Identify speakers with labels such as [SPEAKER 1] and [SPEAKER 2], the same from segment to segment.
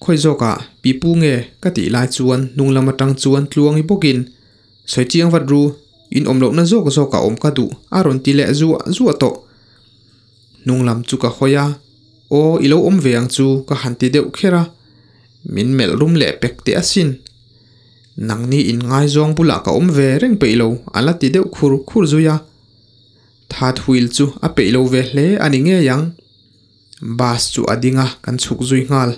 [SPEAKER 1] Khawi zawkah pi pu nge ka tih lai chuan hnung lam atang chuan tluangi bawkin sawi chiang vat ru, in awm lohna zawk zawkah awm ka duh a rawn ti leh zuah zuah tawh. Hnung lam chu ka hawi a, aw i lo awm ve ang chu ka han ti deuh kher a, min melh rum leh pek teh asin. Nangni in ngaizawng bulah ka awm ve reng peih lo a la ti deuh khur khur zui a. That wheel chu a peih lo ve hle a ni ngei ang. Bus chu a ding a, kan chhuk zui nghal.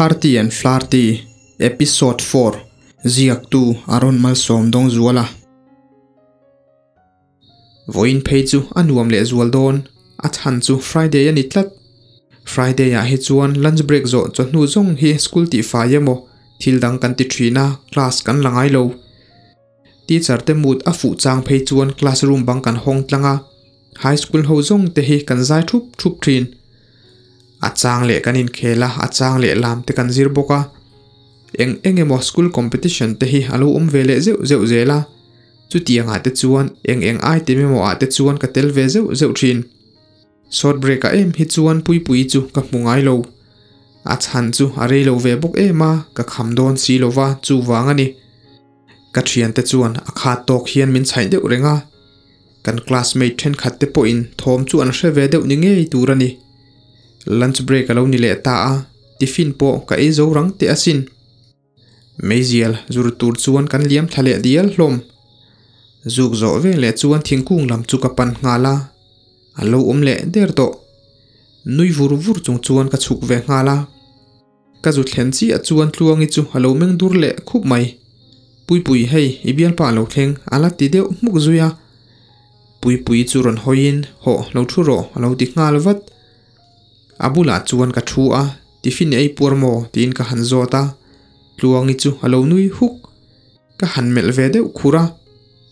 [SPEAKER 1] Thirty and Flirty Episode 4 Ziaktu Aaron Malsawm Dawngzuala Vawiin phei chu a nuam leh zual dawn, a chhan chu Friday a ni tlat. Friday ah hi chuan lunch break zawh chawhnu zawng hi school tihfai emaw thil dang kan ti thin a, class kan la ngai lo. Teacher te mood a fuh chang phei chuan classroom bang kan hawng tlang a, high school ho zawng te hi kan zai thup thup thin. A chang leh kan inkhel a, a chang leh lam te kan zir bawk a. Eng eng emaw school competition te hi a lo awm ve leh zeuh zeuh zel a. Chutiangah te chuan eng eng item emaw ah te chuan ka tel ve zeuh zeuh thin. Short break ah em hi chuan Puipuii chu ka hmu ngai lo. A chhan chu a rei lo ve bawk em a, ka kham dawn si lo va, chuvang a ni. Ka thiante chuan a khat tawk hian min chhaih deuh reng a. Kan classmate thenkhat te pawhin thawm chu an hre ve deuh ni ngei tur a ni. Lunch break a lo ni leh ta a, tiffin pawh ka ei zo rang teh asin. Meizial zur tur chuan kan liam thla leh dial hlawm. Zuk zawh ve leh chuan thingkung lam chu ka pan nghal a, a lo awm leh der tawh. Nui vur vur chung chuan ka chhuk ve nghal a. Ka zu thlen chiah chuan Tluangi chu a lo meng dur leh khup mai. Puipui hei i bialpa a lo thleng a la ti deuh hmuk zui a. Puipui chu rawn hawiin hawh lo thu rawh a lo ti nghal vat. A bulah chuan ka thu a, tiffin ei puar maw tiin ka han zawt a, Tluangi chu a lo nui huk. Ka han melh ve deuh khur a,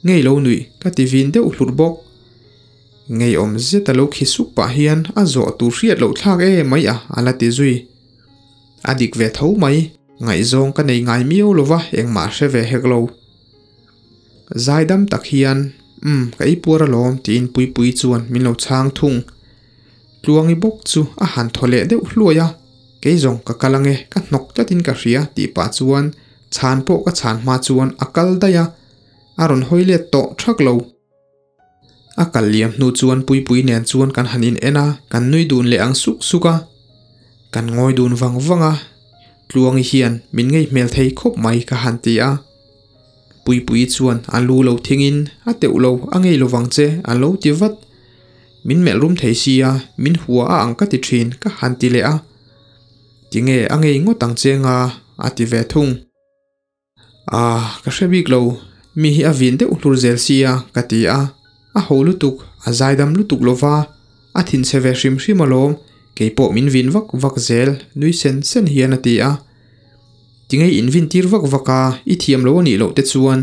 [SPEAKER 1] ngei lo nuih ka ti vin deuh hlur bawk. Ngeiawm zet a lo khi suk pah hian a zawh tur hriat loh thlak e mai a a la ti zui. A dik ve tho mai, ngaihzawng ka nei ngai miau lova engmah hre ve hek lo. Zaidam tak hian, Umm, ka ei puar alawm tiin Puipuii chuan min lo chhang thung. Tluangi bawk chu a han thaw leh deuh hluai a, Kei zawng ka kal ange, ka hnawk tlatin ka hria tih pah chuan chhan pawh ka chhan hma chuan a kal daih a, a rawn hawi let tawh thak lo. A kal liam hnu chuan Puipui nen chuan kan han in en a, kan nui dun leh ang suk suk a. Kan ngawi dun vang vang a, Tluangi hian min ngei hmel thei khawp mai ka han ti a. Puipuii chuan a lu lo thingin a teuh lo a ngei lovang che a lo ti vat. Min melh rum thei sia, min hua a ang ka ti thin ka han ti leh a. Tinge a ngei ngawt ang che nga a ti ve thung. Ah, ka hre bik lo, mi hi a vin deuh hlur zel sia ka ti a. A ho lutuk, a zaidam lutuk lova, a thinchhe ve hrim hrim alawm, keipawh min vin vak vak zel nui sen sen hian a ti a. Tinge in vin tir vak vak a, i thiam lo a nih loh te chuan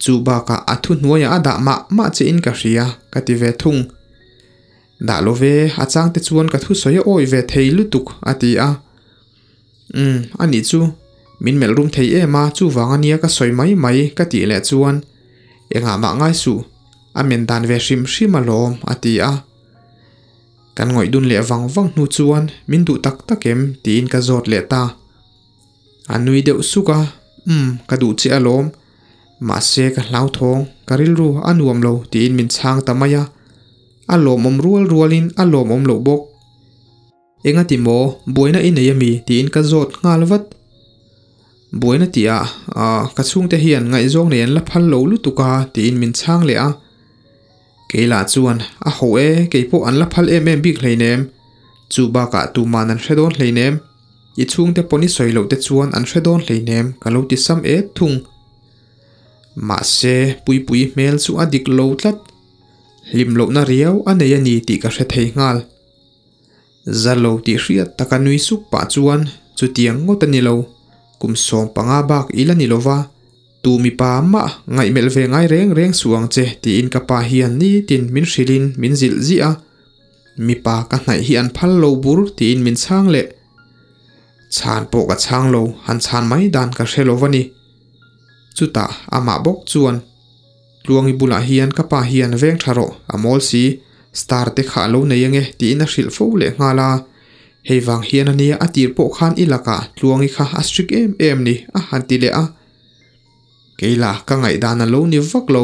[SPEAKER 1] chu bakah a thu hnuaiah a dah mah mah che in ka hria ka ti ve thung. Dah lo ve, a chang te chuan ka thusawi a awi ve thei lutuk a ti a. Umm, a nih chu, min melh rum thei em a, chuvang a nia ka sawi mai mai ka tih leh chuan engah mah ngai suh, a men dan ve hrim hrim alawm a ti a. Kan ngawih dun leh vang vang hnu chuan min duh tak tak em tiin ka zawt leh ta. A nui deuh suk a, Umm, ka duh che alawm. Mahse ka hlauthawng, ka rilru a nuam lo tiin min chhang ta mai a. A lawmawm rual rualin a lawmawm loh bawk. Engati maw, buaina i nei ami tiin ka zawt nghal vat. Buaina tih ah, ah, ka chhungte hian ngaihzawng nei an la phal lo lutuk a tiin min chhang leh a. Kei lah chuan, A ho e, kei pawh an la phal em em bik hleinem. Chu bakah tuman an hre dawn hleinem. I chhungte pawn i sawi loh te chuan an hre dawn hleinem ka lo ti sam et thung. Mahse, Puipuii hmel chu a dik lo tlat. Hlim lohna riau a nei a ni tih ka hre thei nghal. Za lo tih hriat taka nui sup pah chuan chutiang ngawt a ni lo, kum 15 bak i la ni lova, Tu mipa mah ngaihmelh ve ngai reng reng suh ang che tiin ka pa hian nitin min hrilhin min zilh zih a, mipa ka hnaih hi an phal lo bur tiin min chhang leh. Chhan pawh ka chhang lo, han chhan mai dan ka hre lo va ni. Chutah amah bawk chuan. Tluangi bulah hian ka pa hian veng tha rawh, a mawl si, star te kha a lo nei ange tiin a hrilh fo leh nghal a. Hei vang hian ania a tir pawh khan i lakah Tluangi kha a strict em em ni a han ti leh a. Kei lah ka ngaihdan a lo ni vak lo.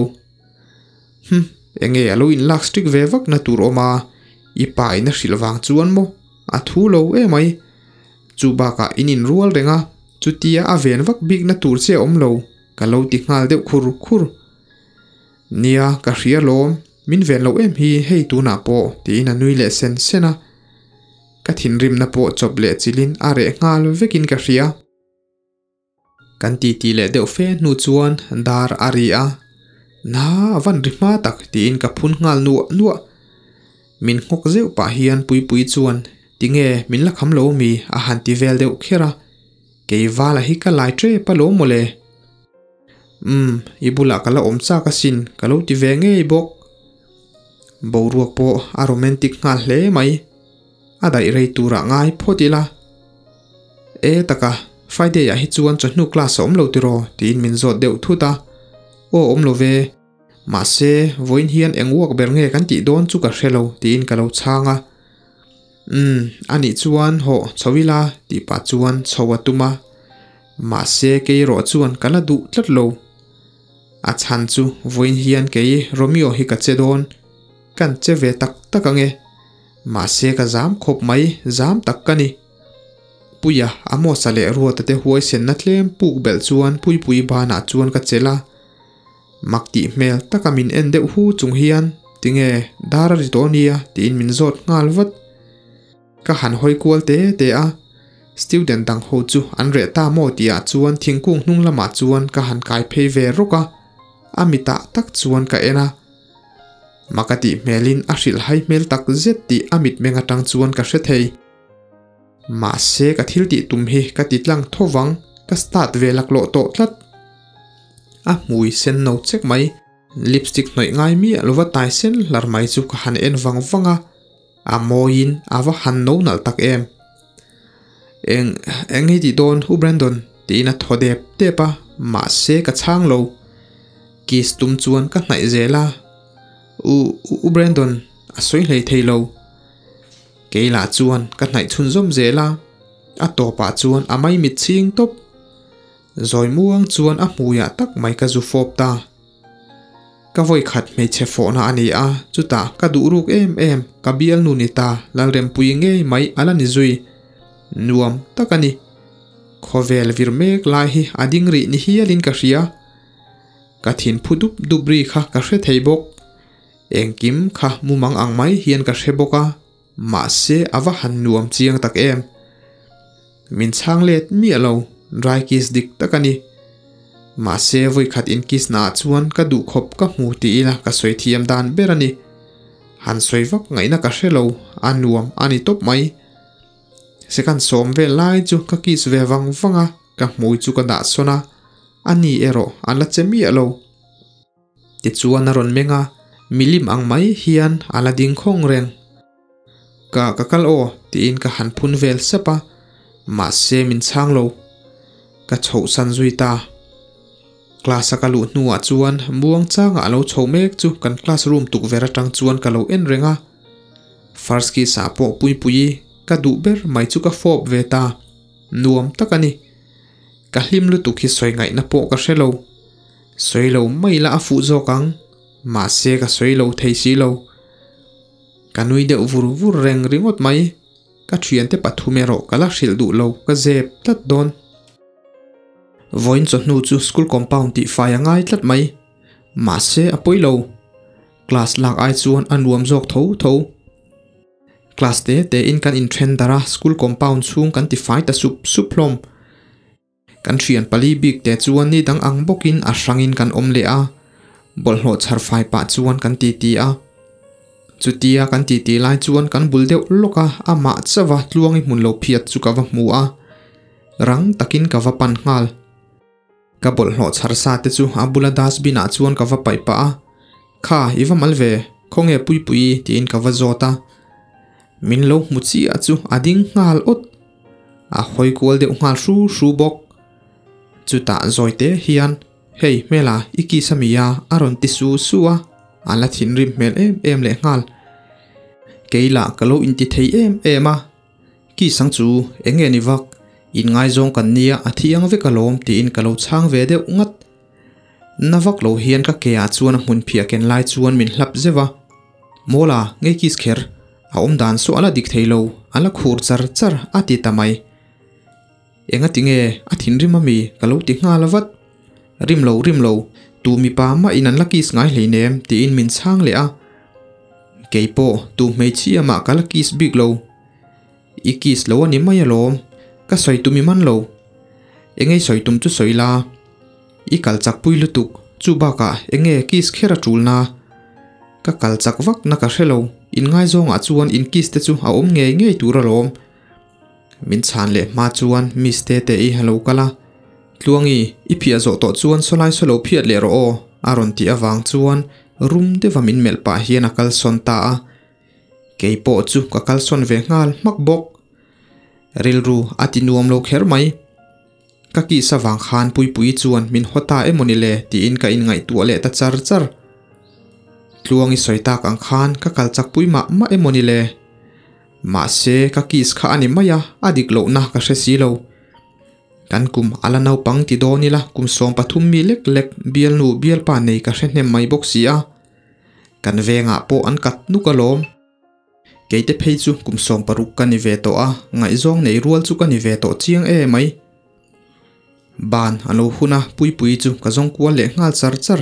[SPEAKER 1] Hum, enge a lo inlak strict ve vak na tur awm a, i pa in a hrilh vang chuan maw a thu lo emai. Chu bakah in inrual reng a, chutia a ven vak bik na tur che a awm lo, ka lo ti nghal deuh khur khur. Nia, ka hria lawm, min ven loh em hi hei tunah pawh, tiin a nui leh sen sen a. Ka thinrimna pawh chawp leh chilhin a reh nghal vekin ka hria. Kan titi leh deuh fe hnu chuan dar a ri a, Na a van ri hma tak tiin ka phun nghal nuah nuah. Min nghawk zeuh pah hian Puipui chuan tinge min la kham lo mi a han ti vel deuh kher a, kei vala hi ka lai tep alawm mawle. Umm, i bulah ka la awm chak asin ka lo ti ve ngei bawk. Boruak pawh a romantic nghal hle mai. A daih rei turah ngai phawt ila. E taka, Friday ah hi chuan chawhnu class a awm lo tiraw? tiin min zawt deuh thut a. Aw awm lo ve. Mahse, vawiin hian eng uak ber nge kan tih dawn chu ka hre lo tiin ka lo chhang a. Umm, anih chuan hawh chho ila tih pah chuan chho a tum a. Mahse, kei erawh chuan ka la duh tlat lo. A chhan chu vawiin hian kei Romeo hi ka che dawn. Kan che ve tak tak ang e. Mahse ka zam khawp mai, zam tak ka ni. Puia, Amosa leh Ruata te huaisenna tlem puk belh chuan Puipui banah chuan ka chelh a. Mak tih hmel taka min en deuh hu chung hian, Tinge, dar a ri tawh nia, tiin min zawt nghal vat. Ka han hawi kual te te a, student dang ho chu an reh ta maw tihah chuan thingkung hnung lamah chuan ka han kai phei ve rawk a, a mitah tak chuan ka en a. Maka tih hmelin a hrilh hai hmel tak zet tih a mitmeng atang chuan ka hre thei. Mahse ka thil tih tum hi ka ti tlang tho vang, ka start ve laklawh tawh tlat. A hmui sen no chek mai, lipstick hnawih ngai miah lova tai sen hlar mai chu ka han en vang vang a, a mawiin a va han no nalh tak em. Eng, eng hi tih dawn U Brandon? tiin a thaw dep dep a, mahse ka chhang lo. Kiss tum chuan ka hnaih zel a, U, U Brandon, a sawi hlei thei lo. Kei lah chuan ka hnaih chhunzawm zel a, a tawpah chuan a maimit chhing tawp. Zawi muang chuan a hmuiah tak mai ka zu fawp ta. Ka vawi khat hmeichhe fawhna a ni a, chutah ka duh ruk em em, ka bialnu ni ta, Lalrempuii ngei mai a la ni zui. Nuam tak a ni. Khawvel vir mek lai hi a ding rih ni hialin ka hria. Ka thin phu dup dup ri kha ka hre thei bawk. Engkim kha mumang ang mai hian ka hre bawk a, mahse a va han nuam chiang tak em. Min chhang let miah lo, dry kiss dik tak a ni. Mahse vawikhat in kiss naah chuan ka duh khawp ka hmu ti ila ka sawi thiam dan ber a ni. Han sawi vak ngaihna ka hre lo, a nuam a ni tawp mai. Second sawm vel lai chu ka kiss ve vang vang a, ka hmui chu ka dah sawn a, a ni erawh a la che miah lo. Tichuan a rawn meng a, milim ang mai hian a la ding khawng reng. Ka ka kal aw tiin ka han phun vel sep a, mahse min chhang lo. Ka chhohsan zui ta. Class a ka luh hnuah chuan muang changa a lo chho mek chu kan classroom tukverh atang chuan ka lo en reng a. First kiss ah pawh Puipuii ka duh ber mai chu ka fawp ve ta. Nuam tak a ni. Ka hlim lutuk hi sawi ngaihna pawh ka hre lo. Sawi lo mai la a fuh zawk ang, mahse ka sawi lo thei si lo. Ka nui deuh vur vur reng ringawt mai, ka thiante pathum erawh ka la hrilh duh lo, ka zep tlat dawn. Vawiin chawhnu chu school compound tih fai a ngai tlat mai, mahse a pawi lo. Class lak ai chuan a nuam zawk tho tho. Class te te in kan inthen darh a, school compound chhung kan ti fai ta sup sup hlawm. Kan thian pali bik te chuan ni dang ang bawkin a hrangin kan awm leh a, bawlhhlawh chhar fai pah chuan kan titi a. Chutia kan titi lai chuan kan bul deuh lawk a, amah chauha tluangi hmun lo phiat chu ka va hmu a, rang takin ka va pan nghal. Ka bawlhhlawh chhar sa te chu a bula dustbin ah chuan ka va paih pah a, Kha, i va mal ve, khawnge Puipuii tiin ka va zawt a. Min lo hmu chiah chu a ding nghal awt. A hawi kual deuh nghal hru hru bawk. Chutah zawi te hian, Hei hmela i kiss ami a a rawn ti su su a, a la thinrim hmel em em lehnghal. Kei lah ka lo inti thei em em a, kiss ang chu eng nge ni vak, in ngaizawng kan nia a thiang vek alawm tiin ka lo chhang ve deuh ngat. Na vak lo hian ka ke ah chuan a hmun phiah ken lai chuan min hlap zeuh a, Mawla nge kiss kher, a awm dan saw a la dik thei lo, a la khur char char a ti ta mai. Engati nge a thinrim ami ka lo ti nghal vat. Rim lo rim lo, tu mipa mah in an la kiss ngai hleinem tiin min chhang leh a. Keipawh tu hmeichhia mah ka la kiss bik lo. I kiss lo a ni mai alawm, ka sawi tum i man lo. Engei sawi tum chu sawi la. I kal chak pui lutuk, chu bakah enge kiss kher a tul na? Ka kal chak vak na ka hre lo, in ngaizawngah chuan in kiss te chu a awm ngei ngei tur alawm. Min chhan leh hma chuan Miss Tete-i a lo kal a, Tluangi, i phiah zawh tawh chuan sawlai saw lo phiat leh rawh aw, a rawn tih avang chuan rum deuha min melh pah hian a kalsawn ta a. Kei pawh chu ka kalsawn ve nghal hmak bawk. Rilru a ti nuam lo kher mai. Ka kiss avang khan Puipuii chuan min haw ta emaw ni le tiin ka inngaihtuah leh ta char char. Tluangi sawi tak ang khan ka kal chak pui mah mah emaw ni le. Mahse, ka kiss kha a ni mai a, a dik lohna ka hre si lo. Kan kum a la naupang ti dawn ila kum 13 mi lek lek bialnu bialpa nei ka hre hnem mai bawk si a. Kan vengah pawh an kat nuk alawm. Keite phei chu kum 16 ka ni ve tawh a, ngaihzawng nei rual chu ka ni ve tawh chiang e mai. Ban a lo hun a, Puipuii chu ka zawng kual leh nghal char char.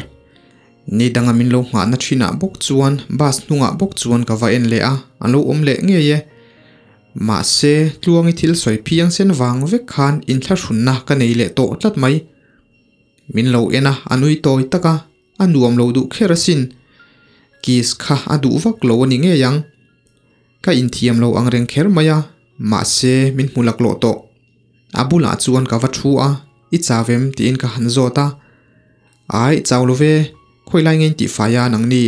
[SPEAKER 1] Ni danga min lo nghahna thinah bawk chuan bus hnungah bawk chuan ka va en leh a, a lo awm leh ngei e. Mahse, Tluangi thil sawi phiang sen vang vek khan inthlahrunna ka nei leh tawh tlat mai. Min lo en a, a nui tawi tak a, a nuam lo duh kher asin. Kiss kha a duh vak lo a ni ngei ang. Ka inthiam lo ang reng kher mai a, mahse min hmu laklawh tawh. A bulah chuan ka va thu a, I chau em? tiin ka han zawt a. Ai, chau lo ve, khawi lai nge in tih fai a nang ni?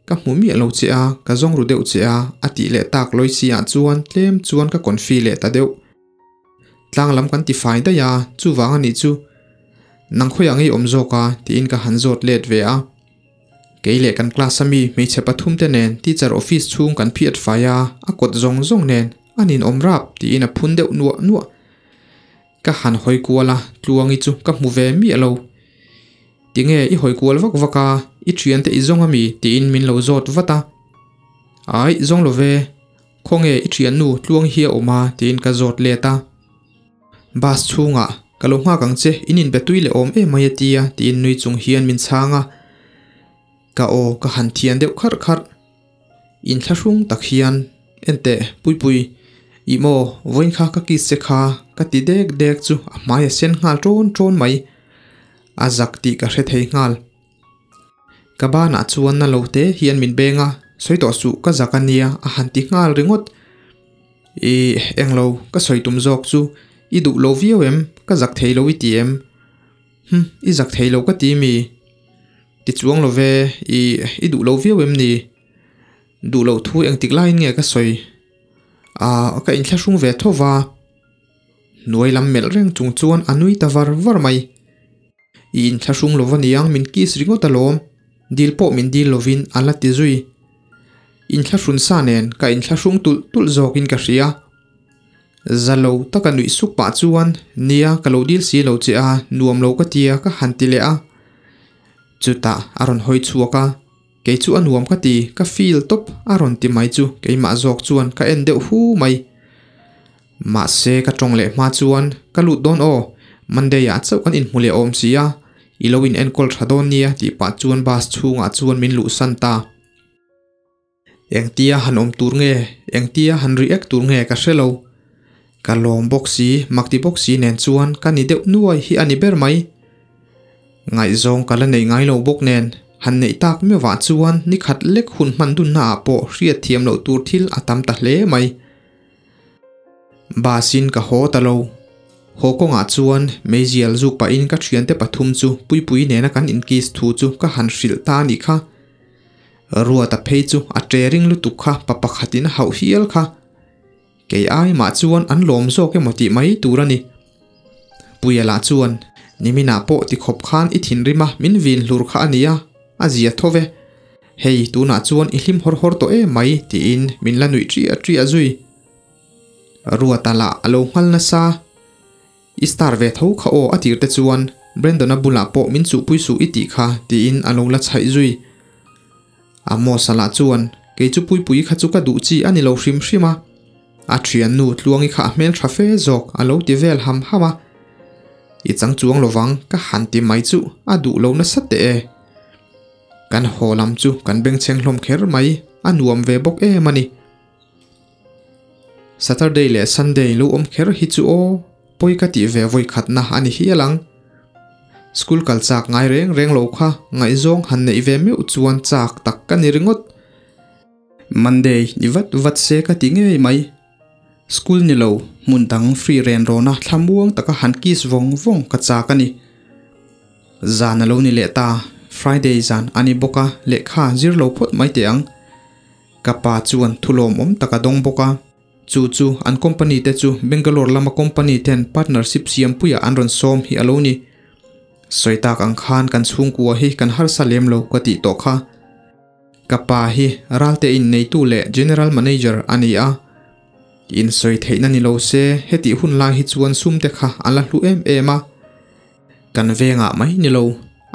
[SPEAKER 1] Ka hmu miah lo che a, ka zawng ru deuh che a, a tih leh tak lawi si ah chuan tlem chuan ka confi leh ta deuh. Tlang lam kan ti fai daih a, chuvang a nih chu. Nang khawiah nge i awm zawk a? tiin ka han zawt let ve a. Kei leh kan class a mi hmeichhe pathum te nen teacher office chhung kan phiat fai a, a kawt zawng zawng nen a ninawm rap tiin a phun deuh nuah nuah. Ka han hawi kual a, Tluangi chu ka hmu ve miah lo. Tinge i hawi kual vak vak a, i thiante i zawng ami tiin min lo zawt vat a. Ai, zawng lo ve, khawnge i thiannu Tluangi hi a awm a tiin ka zawt let a. Bus chhungah, Ka lo nghak ang che, in inbe tui leh awm em mai a tia tiin nui chung hian min chhang a. Ka aw ka han thian deuh kharh kharh. Inthlahrung tak hian, Enteh, Puipui, ih maw, vawiin kha ka kiss che kha, ka ti dek dek chu a hmai a sen nghal ṭawn ṭawn mai. A zak tih ka hre thei nghal. Ka banah chuan na lo te hian min beng a, sawi tawh suh ka zak a nia a han ti nghal ringawt. Ih, englo, ka sawi tum zawk chu i duh lo viau em, ka zak thei lo i ti em? Hm, i zak thei lo ka ti mi? Ti chuang lo ve, ih, i duh lo viau em ni? Duh loh thu engtik laiin nge ka sawi? Ah, ka inthlahrung ve tho va. Hnuai lam melh reng chung chuan a nui ta var var mai. I inthlahrung lo va niang min kiss ringawt alawm, dil pawh min dil lovin a la ti zui. Inthlahrun sa nen ka inthlahrung tulh tulh zawkin ka hria. Za lo taka nuih suk pah chuan, Nia, ka lo dil si lo che a, nuam lo ka tia ka han ti leh a. Chutah a rawn hawi chhuak a, Kei chu a nuam ka ti, ka feel tawp a rawn ti mai chu keimah zawk chuan ka en deuh hu mai. Mahse ka tawng leh hma chuan ka lut dawn aw, Monday ah chauh kan inhmu leh awm si a, i lo in enkawl tha dawn nia tih pah chuan bus chhungah chuan min luhsan ta. Engtia han awm tur nge, engtia han react tur nge ka hre lo. Ka lawm bawk si, makti bawk si nen chuan ka ni deuh nuai hi a ni ber mai. Ngaihzawng ka la nei ngai lo bawk nen, han neih tak meuhah chuan ni khat lek hun hman dunna ah pawh hriat thiam loh tur thil a tam ta hle mai. Bus in ka haw ta lo. Haw kawngah chuan meizial zuk pahin ka thiante pathum chu Puipui nena kan inkiss thu chu ka han hrilh ta a nih kha. Ruata phei chu a ṭe ring lutuk kha pa pakhatin a hauh hial kha. Kei ai mah chuan an lawm zawk emaw tih mai tur a ni. Puia lah chuan, Niminah pawh tikhawp khan i thinrim a, min vin hlur kha a nia, a zia tho ve. Hei, tunah chuan i hlim hawr hawr tawh em mai, tiin min la nuih ṭiah ṭiah zui. Ruata lah a lo nghal nasa. I star ve tho kha aw a tir te chuan Brandon-a bulah pawh min chuhpui suh i tih kha, tiin a lo la chhaih zui. Amos-a lah chuan, Kei chu Puipuii kha chu ka duh chi a ni lo hrim hrim a, a thiannu Tluangi kha a hmeltha fe zawk a lo ti vel ham ham a. I chang chuang lovang ka han ti mai chu a duh lo nasa teh e. Kan haw lam chu kan bengchheng hlawm kher mai, a nuam ve bawk em a ni. Saturday leh Sunday lo awm kher hi chu aw, pawi ka tih ve vawi khatna a ni hial ang. School kal chak ngai reng reng lo kha ngaihzawng han neih ve meuh chuan chak tak ka ni ringawt. Monday ni vat vat se ka ti ngei mai. School ni lo, hmun dang free ren rawna thlamuang taka han kiss vawng vawng ka chak a ni. Zan a lo ni leh ta, Friday zan a ni bawk a, lehkha zir lo phawt mai teh ang. Ka pa chuan thulawmawm tak a dawng bawk a, chu chu an company te chu Bangalore lama company ten partnership siampuiah an rawn sawm hi a lo ni. Sawi tak ang khan kan chhungkua hi kan harsa lem lo ka tih tawh kha. Ka pa hi ralte in neitu leh general manager a ni a. In sawi theihna ni lo se hetih hun lai hi chuan sum te kha a la hlu em em a. Kan vengah mai ni lo,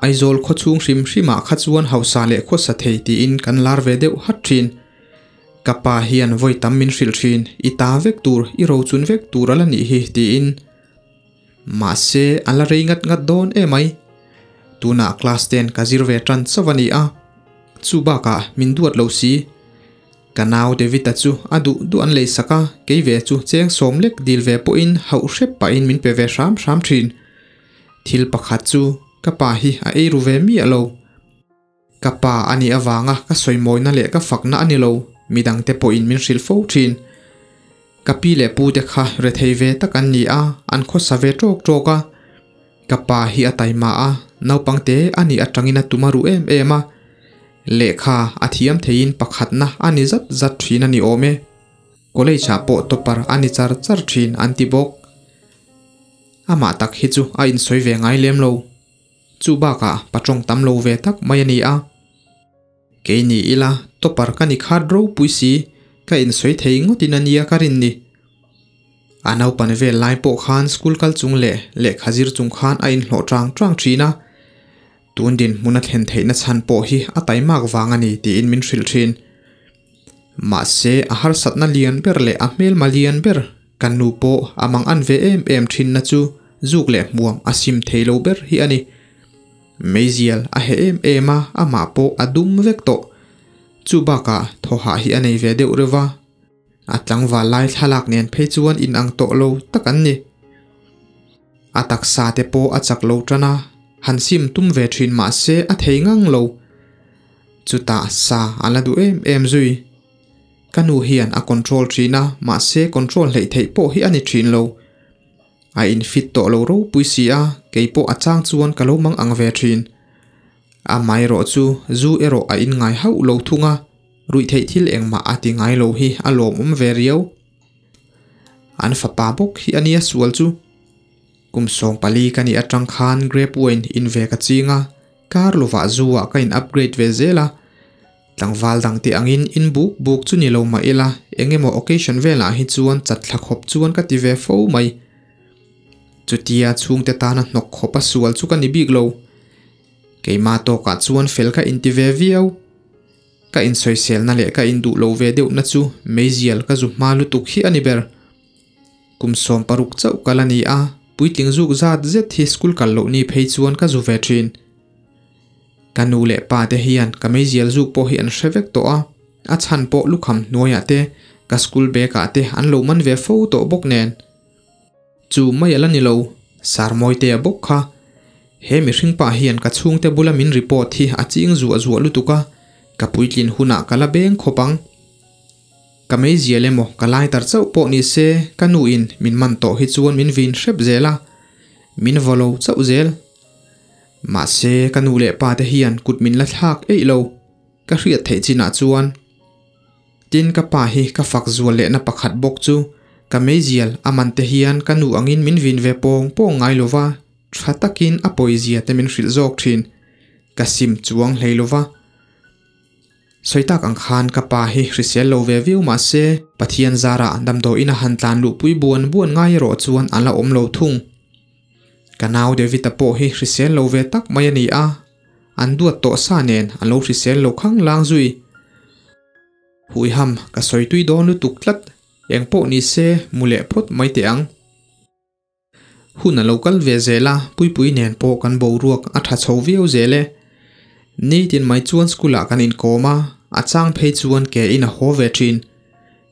[SPEAKER 1] Aizawl khawchhung hrim hrimah kha chuan hausa leh khawsa thei tiin kan lar ve deuh hat thin. Ka pa hian vawi tam min hrilh thin, i ta vek tur, i rochun vek tur a la nih hi tiin. Mahse, a la rei ngat ngat dawn emai. Tunah class ten ka zir ve tan chauh a ni a, chu bakah min duat lo si. Ka nau David-a chu a duh duh an lei sak a, kei ve chu cheng sawm lek dil ve pawhin hauh hrep pahin min pe ve hram hram thin. Thil pakhat chu ka pa hi a ei ru ve miah lo. Ka pa a nih avanga ka sawimawina leh ka fakna a ni lo, midangte pawhin min hrilh fo thin. Ka pi leh pu te kha rethei ve tak an ni a, an khawsa ve tawk tawk a. Ka pa hi a taima a, naupang te a nih atangin a tum a ruh em em a. Lehkha a thiam theiin pakhatna a ni zat zat thin a ni awm e. College ah pawh topper a ni char char thin an ti bawk. Amah tak hi chu a insawi ve ngai lem lo. Chu bakah patawng tam lo ve tak mai a ni a. Kei ni ila topper ka ni khat ropui si, ka insawi thei ngawtin a nia ka rin ni. A naupan vel lai pawh khan school kal chung leh lehkha zir chung khan a inhlawh tang tang thin a. Tun dinhmun a thlen theihna chhan pawh hi a taimak vang a ni tiin min hrilh thin. Mahse a harsatna lian ber leh a hmelma lian ber kan nu pawh a mang an ve em em thinna chu zuk leh hmuam a sim thei lo ber hi a ni. Meizial a heh em em a, amah pawh a dum vek tawh. Chu bakah thawhah hi a nei ve deuh reuh va. A tlangval lai thlalak nen phei chuan inang tawh lo tak an ni. A taksa te pawh a chak lo tan a, han sim tum ve thin mah se a thei ngang lo. Chutah sa a la duh em em zui. Ka nu hian a control thin a, mahse control hleih theih pawh hi a ni thin lo. A in fit tawh lo ropui si a, kei pawh a chang chuan ka lo mang ang ve thin. Amaherawh chu zu erawh a in ngai hauh lo thung a, ruih theih thil engmah a ti ngai lo hi a lawmawm ve riau. An fapa bawk hi a nia sual chu. Kum 14 ka nih atang khan grape wine in ve ka ching a, kar lovah zu ah ka in upgrade ve zel a. Tlangval dangte angin in buk buk chu ni lo mah ila, eng emaw occasion velah hi chuan chat thla khawp chuan ka ti ve fo mai. Chutia chhungte tana hnawk khawp a sual chu ka ni bik lo. Keimah tawkah chuan fel ka inti ve viau. Ka insawiselna leh ka induh lo ve deuhna chu meizial ka zu hma lutuk hi a ni ber. Kum 16 chauh kal a ni a, puitling zuk zat zet hi school kal loh ni phei chuan ka zu ve thin. Ka nu leh pa te hian ka meizial zuk pawh hi an hre vek tawh a, a chhan pawh lukham hnuaiah te, ka school bag ah te an lo man ve fo tawh bawk nen. Chu mai a la ni lo, Sarmawite a bawk kha. He mihring pa hian ka chhungte bula min report hi a ching zuah zuah lutuk a, ka puitlin hunah ka la beng khawp ang. Ka meizial emaw ka lighter chauh pawh ni se ka nu in min man tawh hi chuan min vin hrep zel a, min vaw lo chauh zel. Mahse ka nu leh pa te hian kut min la thlak eih lo, ka hriat theih chinah chuan. Tin ka pa hi ka fak zual lehna pakhat bawk chu ka meizial a man te hian ka nu angin min vin ve pawng pawng ngai lova. Tha takin a pawizia te min hrilh zawk thin. Ka sim chuang hlei lova. Sawi tak ang khan ka pa hi hrisel lo ve viau mah se Pathian zarah damdawiin a han tlan luhpui buan buan ngai erawh chuan a la awm lo thung. Ka nau David-a pawh hi hrisel lo ve tak mai a ni a, an duat tawh sa nen an lo hrisel lo khang lang zui. Huiham ka sawi tui dawn lutuk tlat, eng pawh ni se mu leh phawt mai teh ang. Hun a lo kal ve zel a, Puipui nen pawh kan boruak a tha chho viau zel e. Nitin mai chuan school ah kan inkawm a, a chang phei chuan ke in a haw ve thin.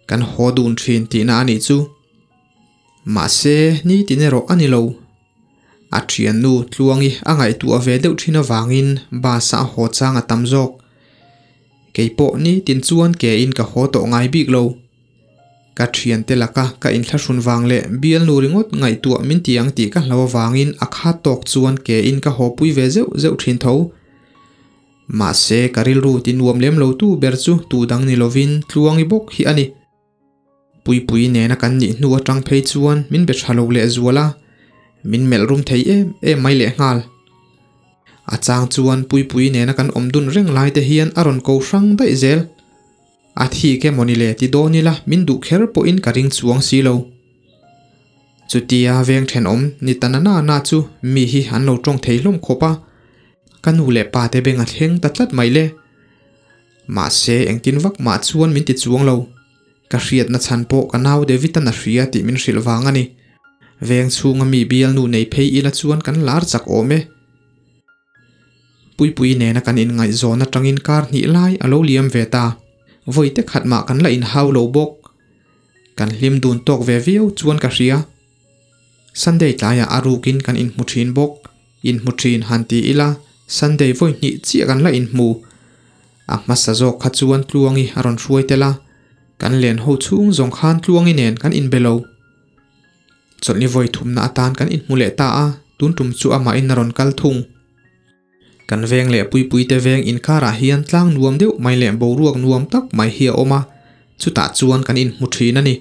[SPEAKER 1] Kan haw dun thin tihna a nih chu. Mahse, nitin erawh a ni lo. A thiannu Tluangi a ngaihtuah ve deuh thin avangin bus ah a haw chang a tam zawk. Keipawh nitin chuan ke in ka haw tawh ngai bik lo. Ka thiante laka ka inthlahrun vang leh bialnu ringawt ngaihtuah min ti ang tih ka hlo avangin a khat tawk chuan ke in ka haw pui ve zeuh zeuh thin tho. Mahse ka rilru ti nuam lem lo tu ber chu tu dang ni lovin Tluangi bawk hi a ni. Puipui nena kan nih hnu atang phei chuan min be tha lo leh zual a, min melh rum thei em em mai lehnghal. A chang chuan Puipui nena kan awm dun reng lai te hian a rawn ko hrang daih zel. A thik emaw ni le ti dawn ila min duh kher pawhin ka ring chuang si lo. Chutia veng thenawm ni ta na na na chu mi hi an lo tawng thei hlawm khawp a, ka nu leh pa te beng a thleng ta tlat mai le. Mahse engtin vak mah chuan min ti chuang lo. Ka hriatna chhan pawh ka nau David-an a hria tih min hrilh vang a ni. Veng chhunga mi bialnu nei phei ila chuan kan lar chak awm e. Puipui nena kan inngaihzawn atangin kar hnih lai a lo liam ve ta. Vawi te khat mah kan la inhau lo bawk. Kan hlim dun tawk ve viau chuan ka hria. Sunday tlaiah a rukin kan inhmu thin bawk. Inhmu thin han ti ila, Sunday vawi hnih chiah kan la inhmu. A hmasa zawk kha chuan Tluangi a rawn hruai tel a. Kan len ho chhung zawng khan Tluangi nen kan inbe lo. Chawlhni vawi thumna atan kan inhmu leh ta a, tun tum chu amahin a rawn kal thung. Kan veng leh Puipuite veng inkarah hian tlang nuam deuh mai leh boruak nuam tak mai hi a awm a, chutah chuan kan inhmu thin a ni.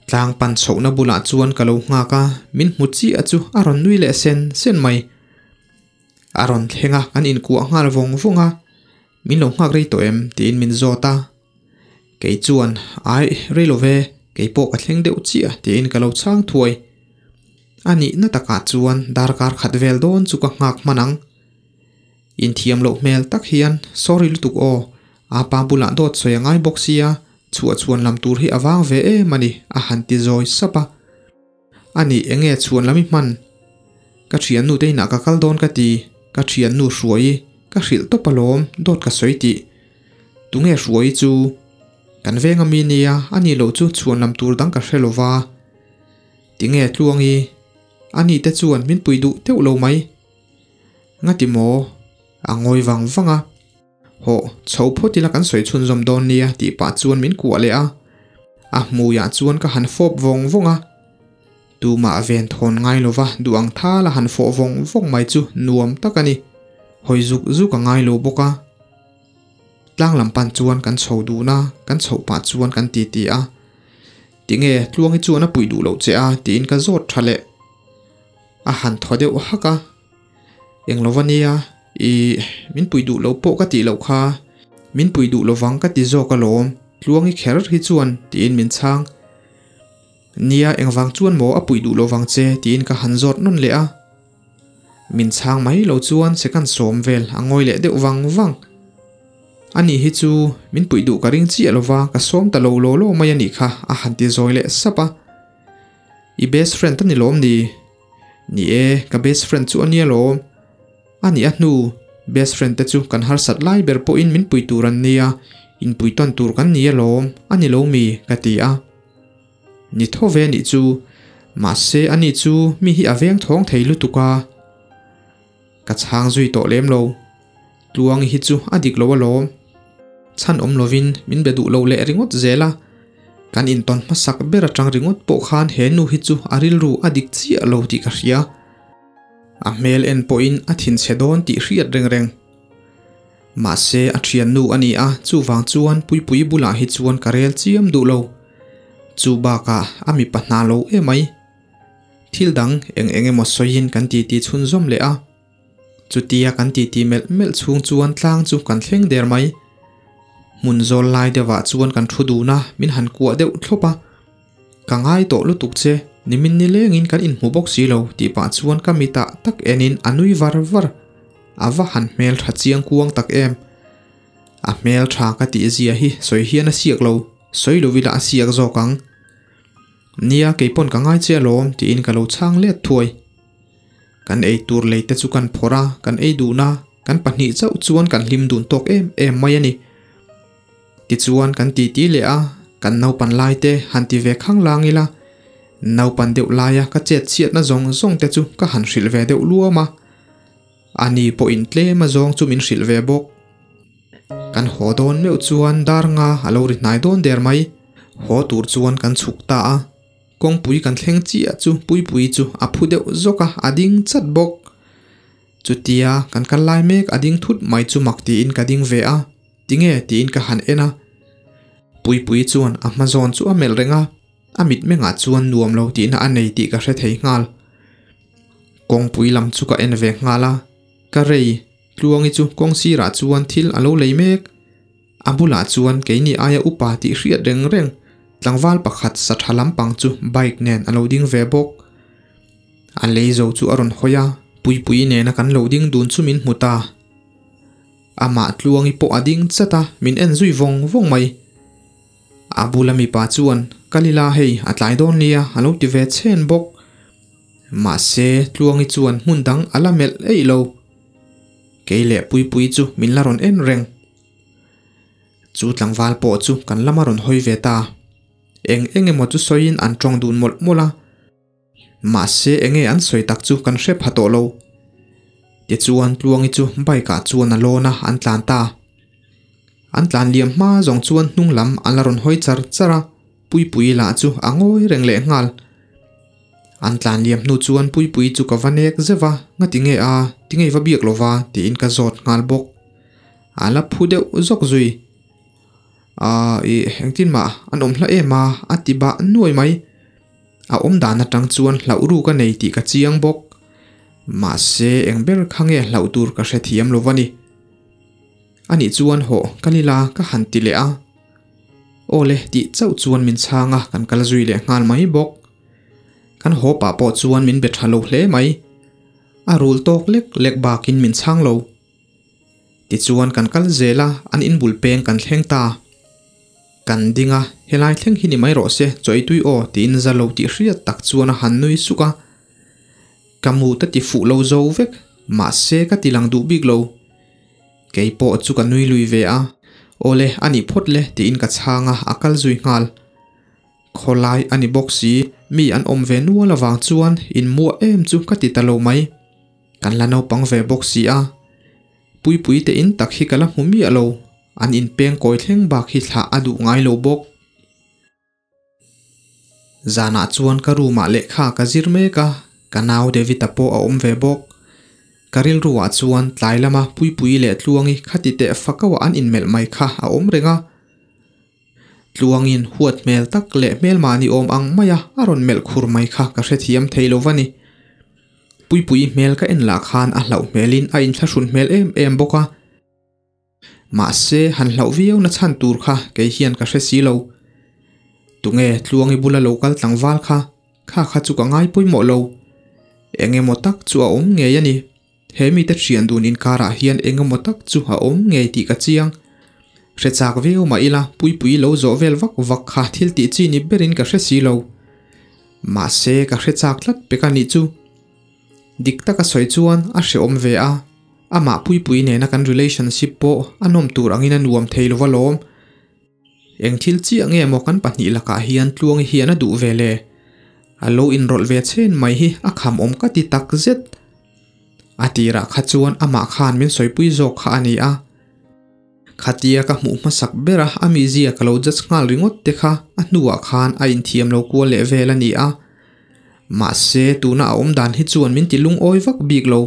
[SPEAKER 1] Tlang pan chhohna bulah chuan ka lo nghak a, min hmu chiah chu a rawn nui leh sen sen mai. A rawn thleng a, kan inkuah nghal vawng vawng a, Min lo nghak rei tawh em? tiin min zawt a. Kei chuan, Aih, rei lo ve, kei pawh ka thleng deuh chiah tiin ka lo chhang thuai. A nihna takah chuan darkar khat vel dawn chu ka nghak hman ang. Inthiam loh hmel tak hian, Sorry lutuk aw, apa bulah dawt sawi a ngai bawk sia, chhuah chhuan lam tur hi a vang ve em a ni, a han ti zawi sap a. A nih enge chhuan lam i hman? Ka thiannu te inah ka kal dawn ka ti, ka thiannu Hruaii ka hrilh tawp alawm dawt ka sawi tih. Tunge Hruaii chu? Kan veng ami nia, a nih loh chu chhuan lam tur dang ka hre lo va. Tinge Tluangi? A nih te chuan min pui duh teuh lo mai. Ngati maw? A ngawi vang vang a. Hawh, chho phawt ila kan sawi chhunzawm dawn nia tih pah chuan min kuah leh a. A hmuiah chuan ka han fawp vawng vawng a. Tumah ven thawn ngai lova duh ang thal a han fawh vawng vawng mai chu nuam tak a ni. Hawi zuk zuk a ngai lo bawk a. Tlang lam pan chuan kan chho dun a, kan chhoh pah chuan kan titi a. Tinge Tluangi chuan a puih duh loh che a tiin ka zawt tha leh. A han thaw deuh hak a. Eng lo va nia, ih, min pui duh lo pawh ka tih loh kha, min pui duh lovang ka ti zawk alawm, Tluangi kher hi chuan tiin min chhang. Nia, engvang chuan maw a puih duh lovang che tiin ka han zawt nawn leh a. Min chhang mai lo chuan second sawm vel a ngawi leh deuh vang vang. Ani hi chu min puih duh ka ring chiah lova ka sawm ta lo law law mai a nih kha a han ti zawi leh sap a. I best friend a ni lawm ni? Ni e, ka best friend chu a nia lawm. A nih a hnu, best friend te chu kan harsat lai ber pawhin min pui tur an nia, inpui tawn tur kan ni alawm, a ni lo mi? ka ti a. Ni tho ve nih chu, mahse ani chu mi hi a veng thawng thei lutuk a. Ka chhang zui tawh lem lo. Tluangi hi chu a dik lo alawm. Chhan awm lovin min be duh lo leh ringawt zel a. Kan intawn hmasak ber atang ringawt pawh khan he nu hi chu a rilru a dik chiah lo tih ka hria. A hmel en pawhin a thinchhe dawn tih hriat reng reng. Mahse a thiannu a ni a, chuvang chuan Puipui bulah hi chuan ka rel chiam duh lo. Chu bakah a mipa hna lo emai. Thil dang eng eng emaw sawiin kan titi chhunzawm leh a. Chutia kan titi melh melh chhung chuan tlang chu kan thleng der mai. Hmun zawl lai deuhah chuan kan thu dun a, min han kuah deuh thlawp a. Ka ngai tawh lutuk che, nimin nilengin kan inhmu bawk si lo tih pah chuan ka mitah tak enin a nui var var. A va han hmel tha chiang kuang tak em. A hmel tha ka tih zia hi sawi hian a siak lo, sawi lo ila a siak zawk ang. Nia keipawn ka ngai che alawm tiin ka lo chhang let thuai. Kan ei tur lei te chu kan phawrh a, kan ei dun a, kan pahnih chauh chuan kan hlim dun tawk em em mai a ni. Tichuan kan titi leh a, kan naupan lai te han ti ve khang lang ila, naupan deuh laia ka chet chhiatna zawng zawng te chu ka han hrilh ve deuh luam a. Ani pawhin tlem a zawng chu min hrilh ve bawk. Kan haw dawn meuh chuan dar nga a lo ri hnai dawn der mai. Haw tur chuan kan chhuk ta a. Kawngpui kan thleng chiah chu Puipui chu a phu deuh zawk a, a ding chat bawk. Chutia kan kal lai mek a ding thut mai chu mak tiin ka ding ve a, tinge tiin ka han en a. Puipui chuan a hma zawn chu a melh reng a, a mitmengah chuan nuam lo tihna a nei tih ka hre thei nghal. Kawngpui lam chu ka en ve nghal a, ka rei, Tluangi chu kawng sirah chuan thil a lo lei mek. A bulah chuan keini aia upa tih hriat reng reng tlangval pakhat sa tha lampang chu bike nen a lo ding ve bawk. A lei zo chu a rawn hawi a, Puipui nena kan lo ding dun chu min hmu ta. Amah Tluangi pawh a ding chat a, min en zui vawng vawng mai. A bula mipa chuan, Kalila hei a tlai dawn nia a lo ti ve chhen bawk. Mahse Tluangi chuan hmun dang a la melh eih lo. Kei leh Puipui chu min la rawn en reng. Chu tlangval pawh chu kan lama rawn hawi ve ta. Eng eng emaw chu sawiin an tawng dun mawlh mawlh a. Mahse enge an sawi tak chu kan hre pha tawh lo. Tichuan Tluangi chu bike ah chuan a lawn a, an tlan ta. An tlan liam hma zawng chuan hnung lam an la rawn hawi char char a, Puipui lah chu a ngawi reng leh nghal. An tlan liam hnu chuan Puipui chu ka va nek zeuh a, Ngati nge a, tinge i va biak lo va? tiin ka zawt nghal bawk. A la phu deuh zawk zui. Aaa ih engtin mah an awm hla em a, a ti bah nuai mai. A awm dan atang chuan hlauh ru ka nei tih ka chiang bawk. Mahse eng ber kha nge hlauh tur ka hrethiam lo va ni. Anih chuan hawh ka ni la ka han ti leh a. Aw le tih chauh chuan min chhang a kan kal zui leh nghal mai bawk. Kan haw pah pawh chuan min be tha lo hle mai. A rul tawk lek lek bakin min chhang lo. Tichuan kan kal zel a, an inbul peng kan thleng ta. Kan ding a, helai thleng hi ni mai rawh se, chaw ei tui aw tiin za lo tih hriat tak chuan a han nui suk a. Ka mu ta ti fuh lo zo vek, mahse ka ti lang duh bik lo. Kei pawh chu ka nui lui ve a, Awle, a nih phawt le tiin ka chhang a, a kal zui nghal. Khawlai a ni bawk si, mi an awm ve nual avang chuan inmuah em chu ka ti ta lo mai. Kan la naupang ve bawk si a, Puipui te in tak hi ka la hmu miah lo, an inpeng kawi thleng bak hi thlah a duh ngai lo bawk. Zanah chuan ka room ah lehkha ka zir mek a, ka nau David-a pawh a awm ve bawk. Ka rilruah chuan tlai lama Puipui leh Tluangi khati teh fakauah an inmelh mai kha a awm reng a. Tluangin huat hmel tak leh hmelmah ni awm ang maia a rawn melh khur mai kha ka hrethiam thei lo va ni. Puipui hmel ka en lah khan a hlauh hmelin a inthlahrun hmel em em bawk a. Mahse, han hlauh viau na chhan tur kha kei hian ka hre si lo. Tunge Tluangi bula lo kal tlangval kha, kha kha chu ka ngai pawimawh lo. Eng emaw tak chu a awm ngei a ni. He mite thian dun inkarah hian eng emaw tak chu a awm ngei tih ka chiang. Hre chak viau mah ila Puipui lo zawh vel vak vak kha thil tih chi ni berin ka hre si lo. Mahse ka hre chak tlat pek a nih chu. Dik taka sawi chuan a hreawm ve a, amah Puipui nena kan relationship pawh a nawm tur angin a nuam thei lova lawm. Eng thil chiah nge maw kan pahnih lakah hian Tluangi hian a duh ve le? A lo inrawlh ve chen mai hi a kham awm ka ti tak zet. A tirah kha chuan amah khan min sawipui zawk kha a ni a. Khatia ka hmuh hmasak bera a mizia ka lo judge nghal ringawt te kha a hnuah khan a inthiam lo kual leh vel a ni a. Mahse tuna a awm dan hi chuan min ti lungawi vak bik lo.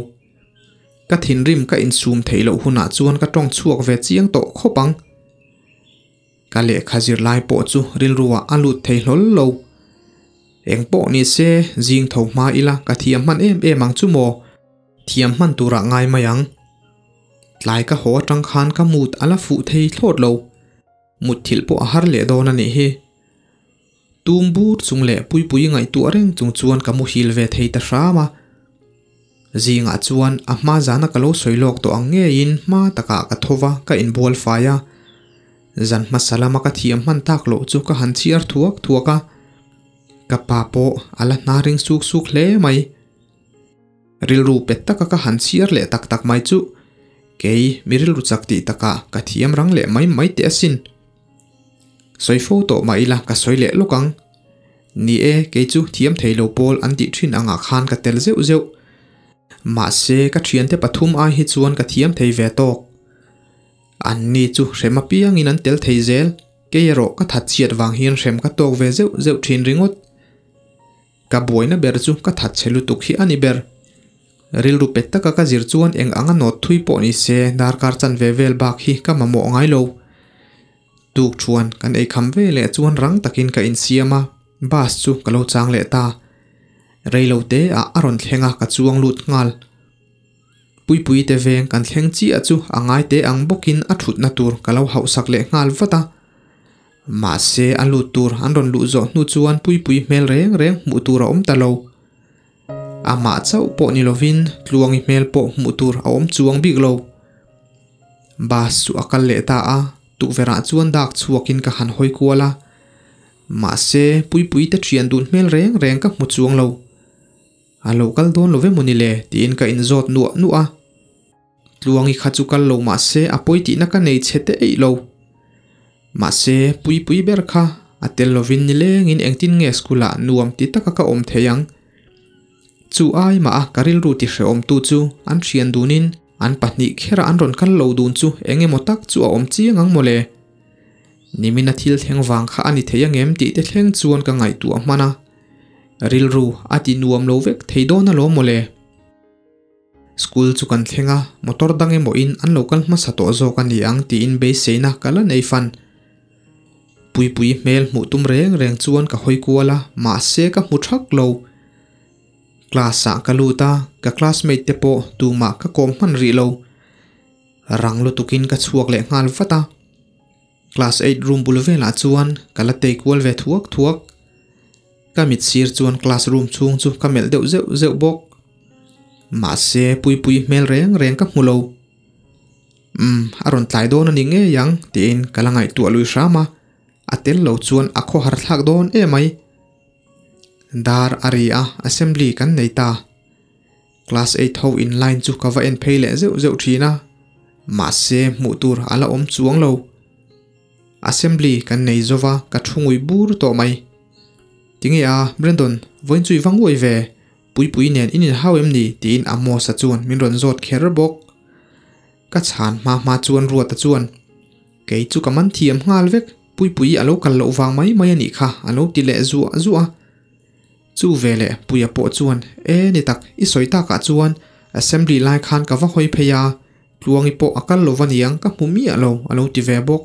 [SPEAKER 1] Ka thinrim ka insum theih loh hunah chuan ka tawng chhuak ve chiang tawh khawp ang. Ka lehkha zirlai pawh chu rilruah a lut thei hlawl lo. Eng pawh ni se, zing tho hma ila ka thiam hman em em ang chu maw? Thiam hman turah ngai mai ang. Tlai ka haw atang khan ka mut a la fuh thei thlawt lo. Mutthilh pawh a har leh dawn a nih hi. Tum bur chung leh Puipui ngaihtuah reng chung chuan ka muhil ve thei ta hram a. Zingah chuan a hma zana ka lo sawi lawk tawh ang ngeiin hma takah ka tho va, ka inbual fai a. Zan hmasa lama ka thiam hman tak loh chu ka han chhiar thuak thuak a. Ka pa pawh a la hna ring suk suk hle mai. Rilru pet taka ka han chhiar leh tak tak mai chu kei mi rilru chak tih takah ka thiam rang leh mai mai teh asin. Sawi fo tawh mah ila ka sawi leh lawk ang. Ni e, kei chu thiam thei lo pawl an tih thin angah khan ka tel zeuh zeuh. Mahse ka thiante pathum ai hi chuan ka thiam thei ve tawk. An ni chu hrem apiangin an tel thei zel, kei erawh ka that chhiat vang hian hrem ka tawk ve zeuh zeuh thin ringawt. Ka buaina ber chu ka that chhe lutuk hi a ni ber. Rilru pet taka ka zir chuan eng anga nawt thui pawh ni se darkar chanve vel bak hi ka mamawh ngai lo. Tuk chuan kan eikham ve leh chuan rang takin ka insiam a, bus chu ka lo chang leh ta. Reilo te ah a rawn thleng a ka chuang lut nghal. Puipui te veng kan thleng chiah chu a ngai te ang bawkin a thutna tur ka lo hauhsak leh nghal vat a. Mahse a lut tur an rawn luh zawh hnu chuan Puipui hmel reng reng hmuh tur a awm ta lo. Amah chauh pawh ni lovin Tluangi hmel pawh hmuh tur a awm chuang bik lo. Bus chu a kal leh ta a, tukverhah chuan dak chhuakin ka han hawi kual a. Mahse Puipui te thian dun hmel reng reng ka hmu chuang lo. A lo kal dawn lo ve mawni le tiin ka inzawt nuah nuah a. Tluangi kha chu kal lo mahse a pawi tihna ka nei chhe te eih lo. Mahse Puipui ber kha a tel lovin nilengin engtin nge school ah nuam ti taka ka awm thei ang. Chu ai mah a ka rilru ti hrehawmtu chu an thian dunin an pahnih kherah an rawn kal lo dun chu eng emaw tak chu a awm chiang ang mawle. Nimina thil thleng vang kha a ni thei angem tih te thleng chuan ka ngaihtuah hman a. Rilru a ti nuam lo vek thei dawn alawm mawle. School chu kan thleng a, motor dang emaw in an lo kal hmasa tawh zawk a ni ang tiin beiseina ka la nei fan. Puipui hmel hmuh tum reng reng chuan ka hawi kual a, mahse ka hmu thak lo. Class ah ka lut a, ka classmate te pawh tumah ka kawm hman rih lo. Rang lutukin ka chhuak leh nghal vat a. Class eight room bul velah chuan ka la tei kual ve thuak thuak. Ka mit sir chuan class room chhung chu ka melh deuh zeuh zeuh bawk. Mahse Puipui hmel reng reng ka hmu lo. Umm, a rawn tlai dawn a ni ngei ang tiin ka la ngaihtuah lui hram a, a tel lo chuan a khawhar thlak dawn emai. Dar a ri a, assembly kan nei ta. Class eight ho in line chu ka va en phei leh zeuh zeuh thin a, mahse hmuh tur a la awm chuang lo. Assembly kan nei zo va, ka thu ngui bur tawh mai. Tinge a, Brandon, vawiin chu i va nguai ve, Puipui nen in inhau em ni? tiin Amos-a chuan min rawn zawt kher bawk. Ka chhan hma hma chuan Ruata chuan, Kei chu ka man thiam nghal vek, Puipui a lo kal loh vang mai mai a nih kha, a lo ti leh zuah zuah a. Chu veleh Puia pawh chuan, E ni tak, i sawi takah chuan Assembly lai khan ka va hawi phei a, Tluangi pawh a kal lo va niang ka hmu miah lo, a lo ti ve bawk.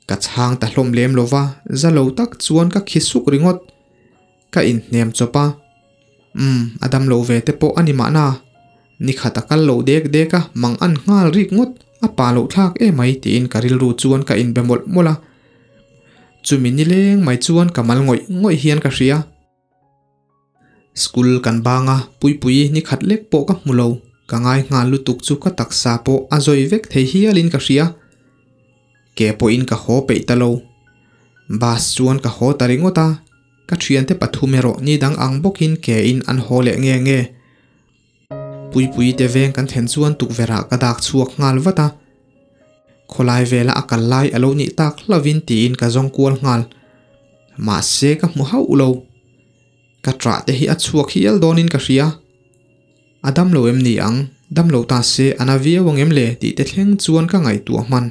[SPEAKER 1] Ka chhang ta hlawm lem lo va, za lo tak chuan ka khi suk ringawt. Ka inhnem chawp a, Umm, a dam lo ve te pawh a ni mahna. Nikhat a kal lo dek dek a, mang an nghal rik ngawt, a pa loh thlak emai tiin ka rilru chuan ka inbe mawlh mawlh a. Chumi nileng mai chuan ka mal ngawih ngawih hian ka hria. School kan bang a, Puipui nikhat lek pawh ka hmu lo, ka ngai nghal lutuk chu ka taksa pawh a zawi vek thei hialin ka hria. Ke pawhin ka haw peih ta lo. Bus chuan ka haw ta ringawt a, ka thiante pathum erawh ni dang ang bawkin ke in an haw leh nge nge. Puipui te veng kan thlen chuan tukverh ah ka dak chhuak nghal vat a. Khawlai vela a kal lai a lo nih tak hlauhin tiin ka zawng kual nghal. Mahse ka hmu hauh lo. Ka trah te hi a chhuak hial dawnin ka hria. A dam lo em ni ang? Dam lo ta se a na viau ang em le tih te thleng chuan ka ngaihtuah hman.